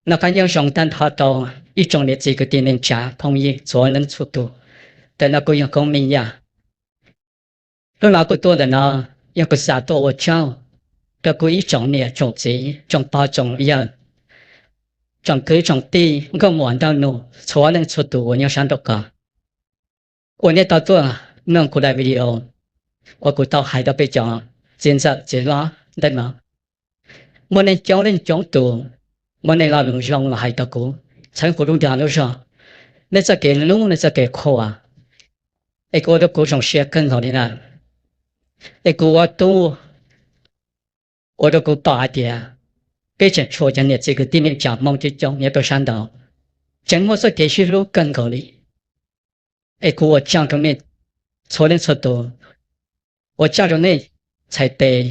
Noj qab nyob zoo tag nrho rau ib tsoom niam txiv kwv tij neej tsa phooj ywg txhua leej txhua tus. Ntawm no kuv yog Koob Mej Yaj. Hnub no kuv tuaj ntawm no yog kuv xav tuaj ua tsaug rau kuv ib tsoom niam tsoom txiv, tsoom pog tsoom yawg, tsoom kwv tsoom tij, nkauj muam nraug nus, txhua leej txhua tus uas nyob sab nraum ko, uas nej tau tuaj mloog kuv daim video uas kuv tau hais rau peb cov txiv ntxawm txiv hlob ntawm no. Muaj nej coob leej coob tus, muaj nej lo lus zoo los hais rau kuv, txhawb kuv lub dag lub zog, nej txoj kev hlub, nej txoj kev qhuas, es kuv ua rau kuv zoo siab kawg nkaus li na. Es kuv ua tub ua rau kuv pom hais tias peb tseem tshuav cov niam txiv kwv tij neej tsa Hmoob coob coob nyob rau sab nraud, tseem muaj txoj kev sib hlub kawg nkaus li. Es kuv ua tsaug rau nej txhua leej txhua tus, ua tsaug rau nej txhais tes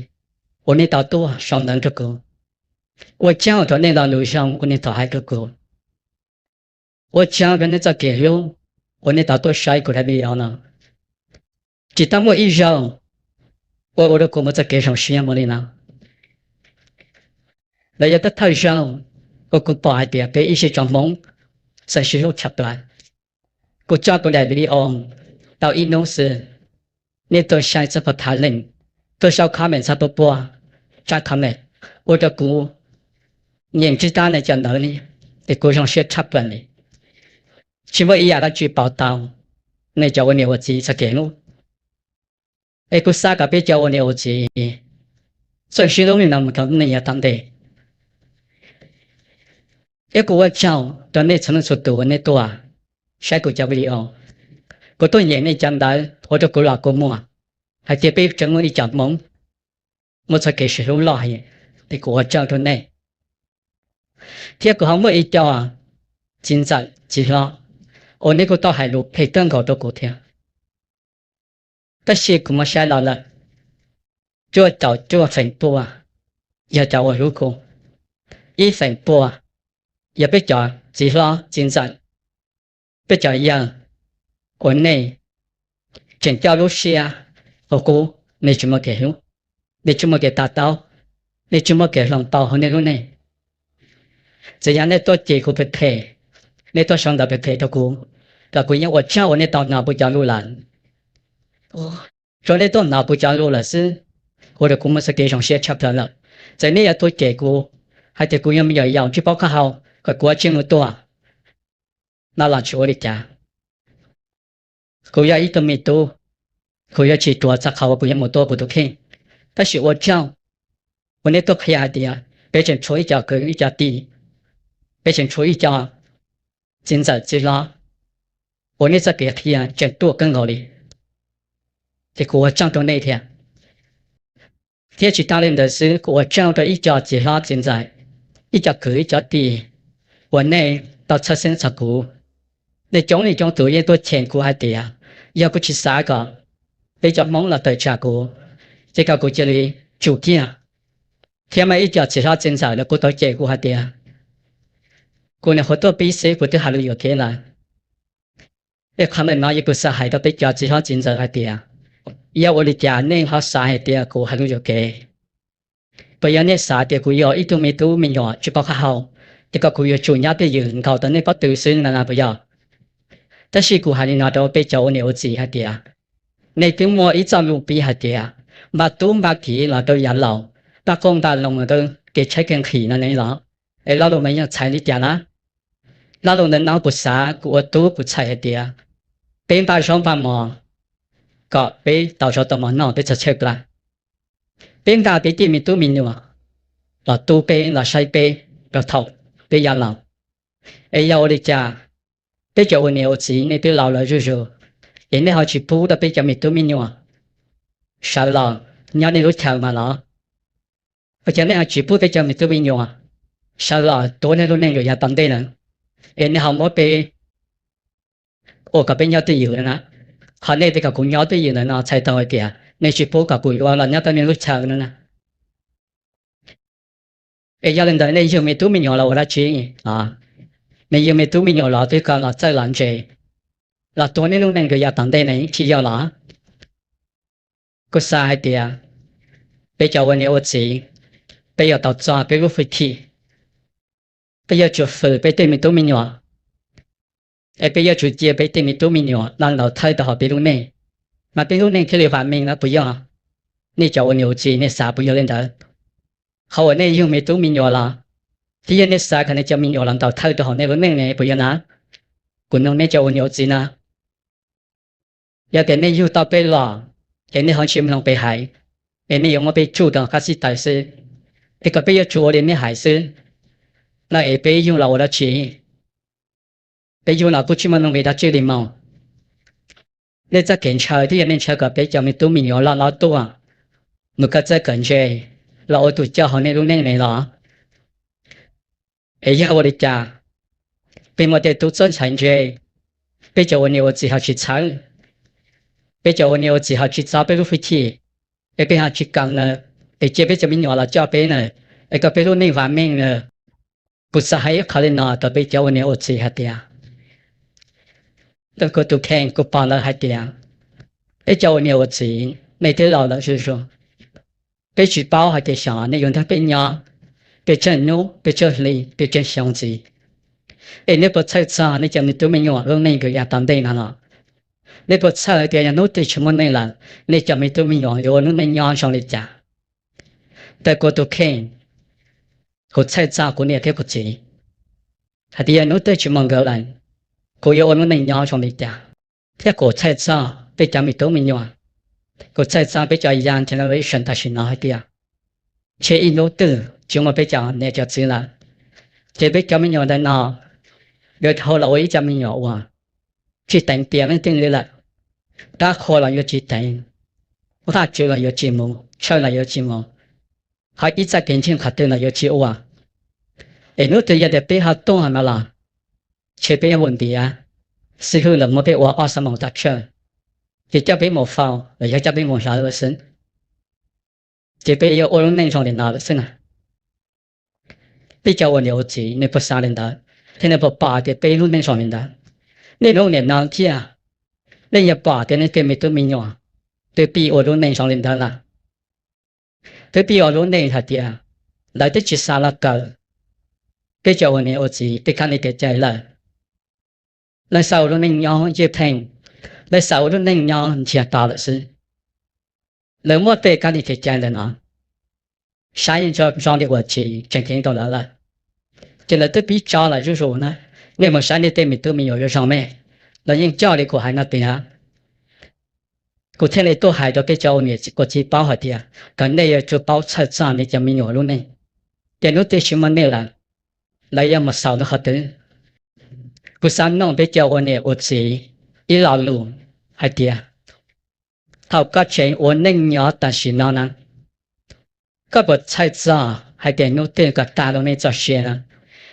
uas nej tau tuaj sau ntawv rau kuv, ua tsaug rau nej lo lus zoo uas nej tau hais rau kuv, ua tsaug rau nej txoj kev hlub uas nej tau tuaj saib kuv daim video no. Tsis tau muaj ib zaug uas ua rau kuv muaj txoj kev zoo siab muaj li no. Los yog thawj thawj zaug uas kuv pom hais tias peb ib sij tsoom Hmoob txawj sib hlub tshaj plaws. Kuv tso kuv daim video tau ib hnub xwb, nej tuaj saib txog pab thav leej, tuaj sau comment txog puag puag tsab comment, ua rau kuv nyeem tsis tau nej cov ntawv li, es kuv zoo siab tshaj plaws li. Tsis muaj ib yam dab tsi pauv tau nej cov ua niam ua txiv txoj kev hlub. Es kuv xav kom peb cov ua niam ua txiv txawj sib hlub li no mus rau neej yav tom ntej. Thiab kuv ua tsaug rau nej txhua leej txhua tus uas nej tuaj saib kuv cov video. Kuv tuaj nyeem nej cov ntawv ua rau kuv los kua muag hais tias peb tseem muaj ib co Hmoob muaj txoj kev sib hlub loj heev, es kuv ua tsaug rau nej. Thiab kuv ho muaj ib co txiv ntxawm txiv hlob uas nej kuj tau hais lus phem kawg nkaus rau kuv thiab. Tab sis kuv muab saib los lawm, cuaj caum cuaj feem pua yog cov uas hlub kuv, ib feem pua yog peb cov txiv hlob txiv ntxawm, peb cov yawg uas nej tseem coj lub siab qub qub, nej tsis muaj kev hlub, nej tsis muaj kev to taub, nej tsis muaj kev hloov pauv hauv nej lub neej. Txawm yog nej tuaj cem kuv phem phem, nej tuaj sau ntawv phem phem rau kuv, los kuv yeej ua tsaug uas nej tau hnov kuv cov lus lawm. Tsuas nej tuaj hnov kuv cov lus lawm xwb, ua rau kuv muaj txoj kev zoo siab tshaj plaws lawm. Txawm nej yuav tuaj cem kuv hais tias kuv yog me nyuam yaus tsis paub qab hau kom kuv ua tsiaj mus tuaj no los tsis ua li cas. Kuv yog ib tug me tub, kuv yuav tsis ruam txog qhov uas kuv yuav mus tuaj kuv tus kheej. Tab sis ua tsaug uas nej tuaj qhia hais tias peb tseem tshuav ib co kwv ib co tij, peb tseem tshuav ib co txiv ntxawm txiv hlob uas nej txoj kev qhia tseem tuaj kawg nkaus li, ces kuv ua tsaug rau nej thiab. Thiab tsis tas li ntawd xwb, kuv ua tsaug rau ib co txiv hlob txiv ntxawm, ib co kwv ib co tij uas nej tau txhawj xeeb txog kuv. Nej coob leej coob tus yeej tuaj cheem kuv hais tias yog kuv tsis xav kom peb cov Hmoob los tawm tsam kuv, ces kom kuv cia li tsum kiag. Thiab muaj ib co txiv hlob txiv ntxawm los kuj tau cem kuv hais tias kuv nyuam qhuav tuaj pib xwb kuv twb hais lus yuam kev lawm. Es qhov ntawm no yog kuv xav hais rau peb cov txiv hlob txiv ntxawm hais tias, yog ua li cas nej ho xav hais tias kuv hais lus yuam kev? Puas yog nej xav tias kuv yog ib tug me tub me nyuam tsis paub qab hau, ces kom kuv yuav tsum nyob twj ywm nkaus rau nej pob tw xwb na puas yog? Tab sis kuv hais li no rau peb cov ua niam ua txiv hais tias, nej twb muaj ib txoj lus pib hais tias, npaj tub npaj kiv los rau yav laus, npaj qoob npaj loo los rau kev tshaib kev nqhis no ne los? Es lo lus mas yeej txhais li cas na? Lo lus ntawm no kuv xav kuv ua tub kuv txhais hais tias, peb npaj zaub npaj mov kom peb tau zaub tau mov noj peb txog chaw plas. Peb npaj peb tej me tub me nyuam los tu peb los saib peb rau thaum peb yav laus. Es yog ua li cas peb cov ua niam ua txiv nej twb laus lawm zuj zus, es nej ho tsis pub rau peb cov me tub me nyuam sawv los nyob nej lub chaw mas los? Ua cas nej ho tsis pub peb cov me tub me nyuam sawv los tuav nej lub neej lawm yav tom ntej na? Es nej ho muab peb ua kom peb nyob twj ywm na? Qhov nej tias kom kuv nyob twj ywm ntawm no txhais tau hais tias nej tsis pub kom kuv yuav los nyob rau nej lub chaw no na? Es yog li ntawd nej yug me tub me nyuam los ua dab tsi? Nej yug me tub me nyuam los twb kom los txawj los ntse, los tuav nej lub neej rau yav tom ntej ne tsis yog los? Kuv xav hais tias peb cov ua niam ua txiv, peb yuav tau txo peb lub hwj chim Peb yuav tsum fwm peb tej me tub me nyuam, es peb yuav tsum cia peb tej me tub me nyuam los ntaus thawj rau hauv peb lub neej, mas peb lub neej thiaj li vam meej no puas yog? Nej cov ua niam ua txiv nej xav puas yog li ntawd? Qhov uas nej yug me tub me nyuam los, thiab yog nej xav kom nej cov me nyuam los ntaus thawj rau hauv nej lub neej ne puas yog na? Kuv nug nej cov ua niam ua txiv na, yog tias nej yug tau peb los, es nej ho tsis mloog peb hais, es nej yuav muab peb tsuj rau qab xib taws xwb, es kom peb yuav tsum ua li nej hais xwb, no es peb yug los ua dab tsi? Peb yug los kuj tsis muaj nuj nqis dab tsi li mas. Nej txoj kev ntshaw thiab yog nej ntshaw kom peb cov me tub me nyuam loj hlob tuaj mus kawm txawj kawm ntse los ua tus coj hauv nej lub neej ne los? Es yog ua li cas peb muaj tej tub txawj ntxhais ntse, peb cov ua niam ua txiv ho tsis txhawb, peb cov ua niam ua txiv ho tsis txob peb lub hwj chim, es peb ho tsis kam na, es cia peb cov me nyuam los coj peb na, es kom peb lub neej vam meej na? Kuv xav hais ib qho li no rau peb cov ua niam ua txiv hais tias, kuv tus kheej kuv pom lawm hais tias, peb cov ua niam ua txiv nej twb laus lawm zuj zus, peb tsis paub hais tias xyov nej yuav nrog peb nyob pes tsawg hnub, pes tsawg hli, pes tsawg xyoo ntxiv. Es nej puas txhawj txog nej cov me tub me nyuam lub neej uas yav tom ntej no los? Nej puas txhawj hais tias yog hnub twg tsis muaj nej lawm, nej cov me tub me nyuam yuav ua lub neej nyob zoo li cas? Ntawm kuv tus kheej, kuv txhawj txog kuv niam thiab kuv txiv, hais tias yog hnub twg tsis muaj nkawd lawm, kuv yuav ua lub neej nyob zoo li cas? Thiab kuv txhawj txog peb cov me tub me nyuam, kuv txhawj txog peb cov young generation tam sim no hais tias, ntshe ib hnub twg tsis muaj peb cov niam cov txiv lawm, ces peb cov me nyuam ntawm no yuav dhau los ua ib cov me nyuam uas tsis teev tiam leej twg li lawm. Rab qhua los yuav tsis teev, vaj tswv los yuav tsis mus, chaw los yuav tsis mus, ho ib txoj kev ntseeg qhov twg los yuav tsis ua. Es hnub twg yog tias peb ho tuaj no los, ntshe peb yuav mus ntiav xib hwb los muab peb ua ob xuab moos tag tsawg, ces coj peb mus faus los yog coj peb mus hlawv lawm xwb, ces peb yuav ua lub neej zoo li no lawm xwb na. Peb cov ua niam ua txiv nej puas xav li ntawd, thiab nej puas pom tias peb lub neej zoo li ntawd? Nej lub niam no thiab, nej yuav pom tias nej tej me tub me nyuam twb pib ua lub neej zoo li ntawd lawm. Twb pib ua lub neej hais tias lawv twb tsis xav los kawm peb cov ua niam ua txiv tej kab li kev cai lawm. Lawv xav ua lub neej nyob ncij pheej, lawv xav ua lub neej nyob ntsiag to lawm xwb. Lawv muab tej kab li kev cai ntawm no saib zoo li uas tsis tseem ceeb rau lawv lawm, ces lawv twb pib tso lawm zuj zus na. Nej mus saib nej tej me tub me nyuam yuav zoo me, lawv yeej coj li kuv hais no tiag. Kuv thiaj li tuaj hais rau peb cov ua niam ua txiv paub hais tias kom nej yuav tsum paub txhawj txog nej cov me nyuam lub neej, ces hnub twg tsis muaj nej lawm, lawv yuav mus xaus rau qhov twg? Kuv xav nug peb cov ua niam ua txiv ib lo lus hais tias, thaum koj tseem ua neej nyob tam sim no na, koj puas txhawj txog hais tias hnub twg koj tag lub neej txoj sia na,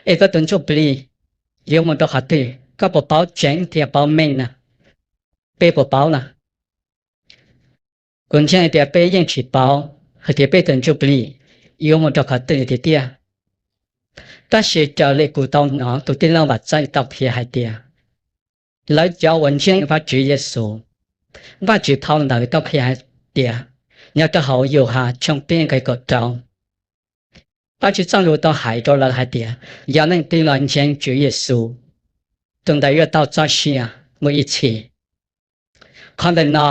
es koj tus ntsuj plig yuav mus rau qhov twg, koj puas paub tseeb thiab paub meej na? Peb puas paub na? Kuv ntseeg tias peb yeej tsis paub hais tias peb tus ntsuj plig yuav mus rau qhov twg tiag tiag. Tab sis raws li kuv tau hnov tus tij laug Vam Txeeb tau qhia hais tias, lawv cov uas ntseeg Vajtswv Yexus, Vajtswv phau ntawv tau qhia hais tias, nyob rau hauv Yauhas tshooj peb nqe kaum rau, Vajtswv txoj lus tau hais rau lawv hais tias, yog leej twg los ntseeg Tswv Yexus, tus ntawd yuav tau txoj sia mus ib txhis. Qhov ntawm no,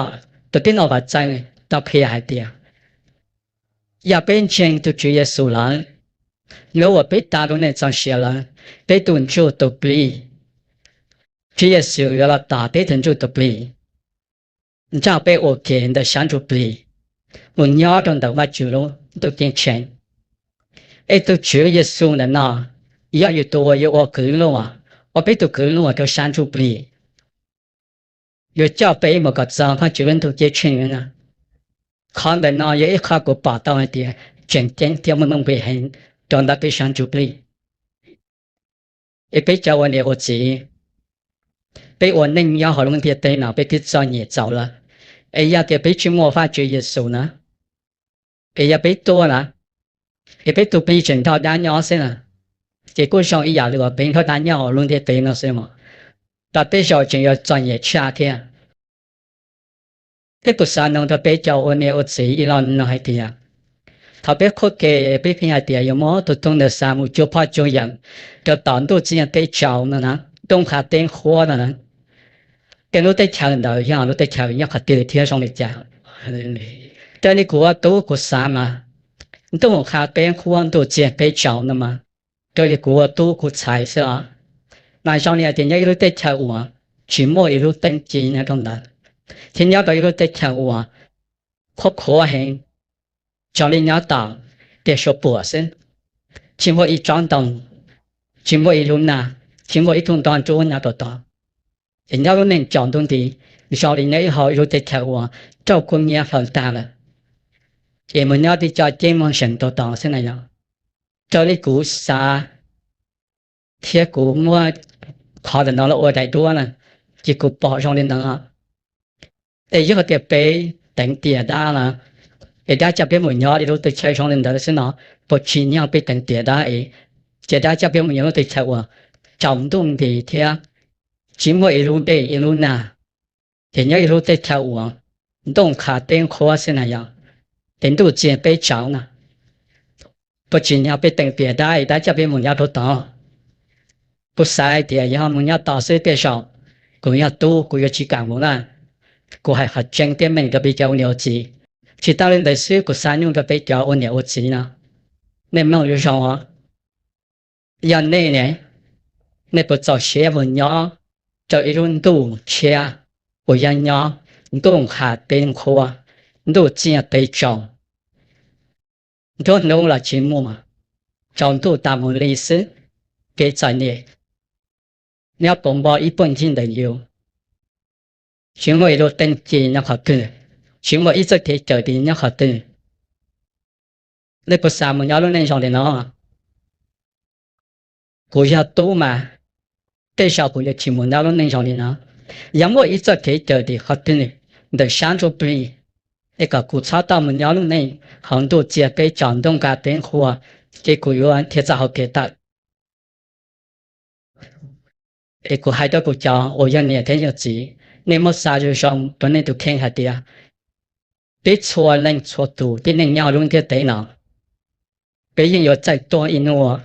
tus tij laug Vam Txeeb tau qhia hais tias, yog peb ntseeg tus Tswv Yexus lawm, hnub uas peb tag lub neej txoj sia lawm, peb tus ntsuj tus plig, Tswv Yexus yuav los tos peb tus ntsuj tus plig, nrog peb ua ke ntawm sab ntsuj plig, mus nyob rau ntawm Vajtswv lub ntuj ceeb tsheej. Es tus Tswv Yexus ntawm no yog yus tus uas yuav ua kwv luag, ua peb tus kwv luag rau sab ntsuj plig, yuav coj peb mus kom txog Vajtswv lub ntuj ceeb tsheej no. Qhov ntawm no yog ib qho kuv pom tau hais tias tseem ceeb thiab muaj nuj nqis heev rau ntawm peb sab ntsuj plig. Es peb cov ua niam ua txiv, peb ua neej nyob hauv lub ntiaj teb no peb twb txom nyem txaus lawm, es yog tias peb tsis muaj Vajtswv Yexus na, es yog peb tuag na, es peb tus plig tseem nrog dab nyob xwb na, ces kuj zoo ib yam li uas peb nrog dab nyob hauv lub ntiaj teb no xwb mas, rau tej zaum tseem yuav txom nyem tshaj thiab. Thiab kuv xav nug rau peb cov ua niam ua txiv ib lo lus hais tias, Thaum peb qhuab ke peb pheej hais tias yuav muab tus tub ntawd xa mus cuag pog cuag yawm rau tom ntuj txiag teb tsaus no na, ntuj qab teb qhuav no na. Tej lub teb chaws ntawd yog lub teb chaws nyob qhov twg thiab zoo li cas? Raws li kuv ua tub kuv xav mas ntuj qab teb qhuav ntuj txiag teb tsaus no mas, raws li kuv ua tub kuv txhais xwb os, mas zoo li hais tias nyob ib lub teb chaws uas tsis muaj ib lub teeb ci nyob rau ntawd, thiab nyob rau ib lub teb chaws uas qhuav qhuav heev, zoo li nyob tom tej suab puam xwb, tsis muaj ib tsob ntoo, tsis muaj ib lub nag, tsis muaj ib tug ntoo nruab nyob rau tod. Ces nyob lub neej tsaus ntuj nti zoo li nyob ib hauv ib lub teb chaws uas rauj kub nyiab hlo tag lawm, ces mus nyob tib co ceeb muag seem rau tod xwb na yog. Raws li kuv xav thiab kuv muab qhov ntawm no los ua daim duab na, ces kuv pom zoo li ntawd. Es yog tias peb teev tiam dab na, es dab coj peb mus nyob ib lub teb chaws zoo li ntawd xwb no, puas tsim nyog peb teev tiam dab es, ces dab coj peb mus nyob lub teb chaws uas tsaus ntuj nti thiab tsis muaj ib lub dej ib lub nag, ces nyob ib lub teb chaws uas ntuj qab teb qhuav xwb na yog, ces ntuj txiag teb tsaus na, puas tsim nyog peb teev tiam dab es dab coj peb mus nyob rau tod? Kuv xav hais tias yog mus nyob tod xwb tej zaum kuv yog tub kuv yuav tsis kam mus na. Kuv hais qhov tseeb tiag meej rau peb cov ua niam ua txiv. Tsis tas li ntawd xwb kuv xav nyuj rau peb cov ua niam ua txiv no, nej mloog zoo zoo os. Yog nej ne, nej puas txaus siab mus nyob rau ib lub ntuj tshiab uas yog nyob ntuj qab teb qhuav, ntuj txiag teb tsaus, nruab hnub los tsis muaj, tsaus ntuj tas mus li xwb, kev txom nyem nyob puv npo ib puag ncig ntawm yus, tsis muaj ib lub teeb ci nyob qhov twg, tsis muaj ib txoj kev cawm dim nyob qhov twg? Nej puas xav mus nyob lub neej zoo li no? Kuv yog tub mas tej zaum kuv yuav tsis mus nyob lub neej zoo li no. Yog muaj ib txoj kev cawm dim qhov twg ntawm sab ntsuj plig, es kom kuv txhob tau mus nyob lub neej hauv ntuj txiag teb tsaus ntuj qab teb qhuav, ces kuv yuav nrhiav txoj hau kev tawm. Es kuv hais rau kuv cov uas yog niam thiab yog txiv, nej muab xav zoo zoo rau nej tus kheej hais tias, peb txhua leej txhua tus tib neeg nyob lub ntiaj teb no, peb yeej yuav txawj tuag ib hnub,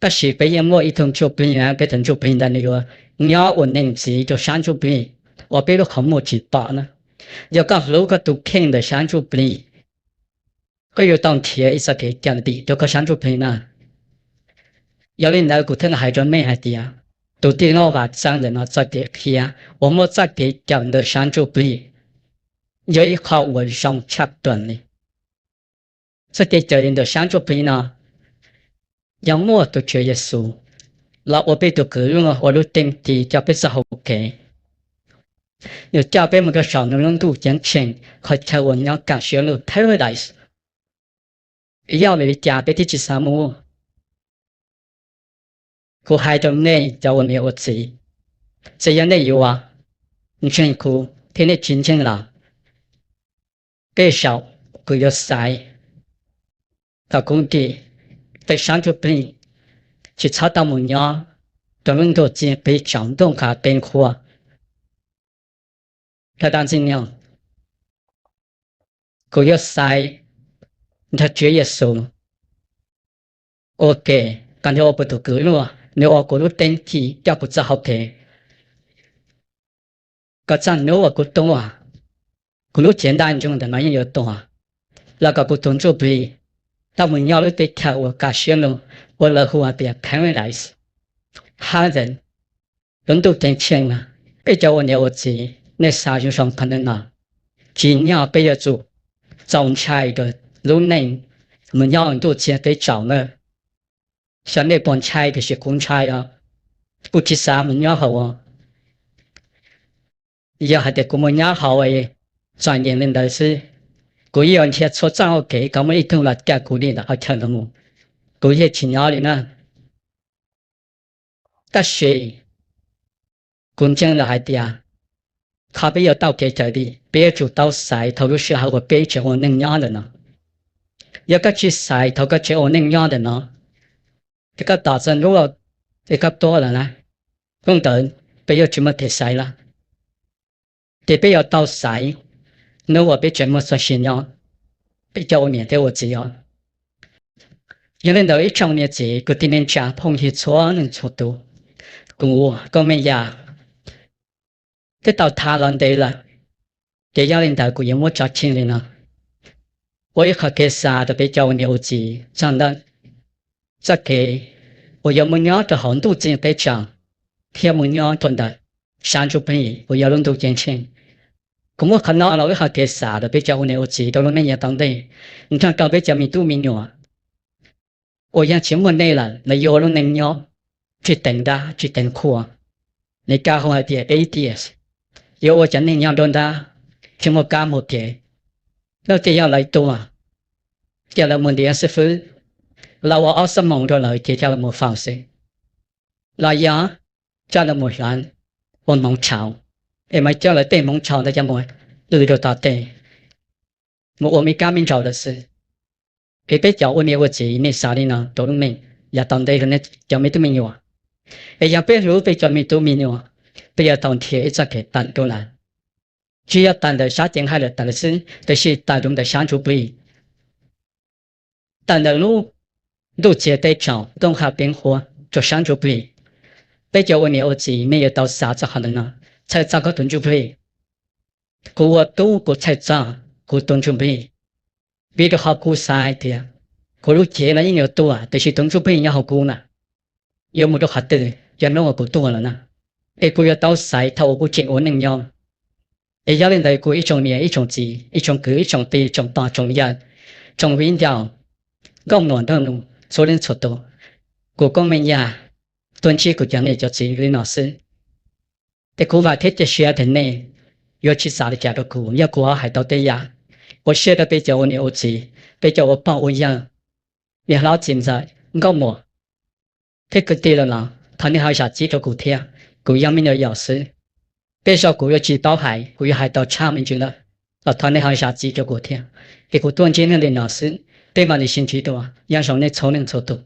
tab sis peb yeej muaj ib tug ntsuj plig, peb tus ntsuj plig ntawd nws yuav nyob ua neej ntxiv rau sab ntsuj plig uas peb lub qhov muag tsis pom na. Yog koj hlub koj tus kheej ntawm sab ntsuj plig, koj yuav tau nrhiav ib txoj kev cawm dim rau koj sab ntsuj plig na. Yog li ntawd kuv thiaj hais rau nej hais tias, tus tij laug Vam Txeeb ntawm no txoj kev qhia uas muaj txoj kev cawm ntawm sab ntsuj plig yog ib qho uas zoo tshaj plaws li. Txoj kev cawm dim ntawm sab ntsuj plig no yog muaj tus Tswv Yexus los ua peb tus kwv luag ua lub teej ci coj peb txoj hau kev. Nws coj peb mus rau saum nws lub ntuj ceeb tsheej, qhov chaw uas nyob kam siab lug paradise. Yog vim li cas peb thiaj tsis xav mus? Kuv hais rau nej cov ua niam ua txiv, txawm yog nej yuav ntseeg kuv thiab nej tsis ntseeg los, tej zaum kuv yuav xaiv kom kuv ntim tej sab ntsuj plig, tsis txhob tau mus nyob rau lub ntuj txiag teb tsaus ntuj qab teb qhuav. Thov txim no, kuv yuav xaiv nrog Tswv Yexus ua ke, kom nws ua kuv tus kwv luag, nws ua kuv lub teej ci coj kuv txoj hau kev, kom txog hnub uas kuv tuag, kuv lub cev ntaj ntsug ntawm no yeej yuav tuag, los kom kuv tus ntsuj plig tau mus nyob lub teb chaws uas kam siab lug uas lawv hu hais tias paradise, heaven, lub ntuj ceeb tsheej na. Peb cov ua niam ua txiv, nej xav zoo zoo qhov ntawm no, tsim nyog peb yuav tsum txaus ntshai rau lub neej mus nyob ntuj txiag teb tsaus na. Xyov nej puas ntshai tiam sis kuv ntshai os. Kuv tsis xav mus nyob hauv. Yog hais tias kuv mus nyob hauv txom nyem li ntawd xwb, kuv yeej yuav nrhiav txhua txoj hau kev kom muaj ib tug los cawm kuv li ntawm qhov chaw ntawd mus, kuv yeej tsis nyob li na. Tab sis kuv ntseeg lawm hais tias qhov peb yuav tau kev cawm dim, peb yuav tsum tau xaiv thaum lub sij hawm uas peb tseem ua neej nyob ntawm no. Yog koj tsis xaiv thaum koj tseem ua neej nyob ntawm no, ces koj tos txog hnub es koj tuag lawm na, hnub ntawd peb yuav tsis muaj kev xaiv lawm. Ces peb yuav tau xaiv hnub uas peb tseem muaj txoj sia nyob. peb cov ua niam thiab ua txiv os. Yog li ntawd ib tsoom niam txiv kwv tij neej tsa phooj ywg txhua leej txhua tus, kuv ua koob meej yam twb tau tham los ntev lawm, ces yog li ntawd kuv yuav muab tso tseg li no, ua ib qho kev xav rau peb cov ua niam ua txiv txog ntawm txoj kev uas yuav mus nyob rau hauv ntuj ceeb teb tsaus thiab mus nyob rau ntawm sab ntsuj plig uas yog lub ntuj ceeb tsheej. Kuv muab qhov no los ua ib qho kev xav rau peb cov ua niam ua txiv rau lub neej yav tom ntej, nrog rau peb cov me tub me nyuam uas yog tsis muaj nej lawm, lawv yuav ua lub neej nyob tsis teev dab tsis teev qhua. Li kaj hu hais tias atheist, yuav ua cov neeg nyob nruab nrab, tsis muaj kab muaj kev. Lawv tias yog lawv tuag, cia lawv mus ntiav xib fwb, los ua ob xuab moos rau lawv ces coj lawv mus faus xwb, los yog coj lawv mus hlawv ua hmoov tshauv, es mas coj lawv tej hmoov tshauv ntawd coj mus qw rau tom tej, mus ua me kab me ntsaum lawm xwb. Es peb cov ua niam ua txiv nej xav li no rau lub neej yav tom ntej rau nej cov me tub me nyuam. Es yog peb hlub peb cov me tub me nyuam, peb yuav tau nrhiav ib txoj kev tawm rau lawv, tsis yog tawm ntawm sab ceev hais lawm tawm lawm xwb, tiam sis tawm rau ntawm sab ntsuj plig, tawm ntawm lub ntuj txiag teb tsaus, ntuj qhov peev huab rau sab ntsuj plig. Peb cov ua niam ua txiv nej yuav tau xav txog qhov ntawm no, txhawj txog koj tus ntsuj plig. Kuv ua tub kuv txhawj txog kuv tus ntsuj plig, vim rau qhov kuv xav hais tias kuv lub cev los yeej yuav tuag, tiam sis tus ntsuj plig nyob hauv kuv na, yuav mus rau qhov twg yog hnub uas kuv tuag lawm na? Es kuv yuav tau xaiv thaum uas kuv tseem ua neej nyob. Es yog li ntawd kuv ib tsoom niam ib tsoom txiv, ib tsoom kwv ib tsoom tij, tsoom pog tsoom yawg, tsoom viv ncaus, nkauj muam nraug nus txhua leej txhua tus, kuv koob meej yam tuaj ntsib kuv cov niam cov txiv li no xwb. Es kuv vam thiab cia siab tias nej yuav tsis xav li cas rau kuv yog kuv ho hais tau tej yam ua siab rau peb cov ua niam ua txiv, peb cov ua pog ua yawg, niam hlob txiv ntxawm, nkauj muam thiab kwv tij lawm los thov nej ho zam txim rau kuv thiab. Kuv yog me nyuam yaus xwb, tej zaum kuv yuav tsis paub hais, kuv yuav hais tau tshaj me ntsis lawm, los thov nej ho zam txim rau kuv thiab. Es kuv tuaj ntsib nej li no xwb, peb mam li sib ntsib dua, nyob zoo nej txhua leej txhua tus.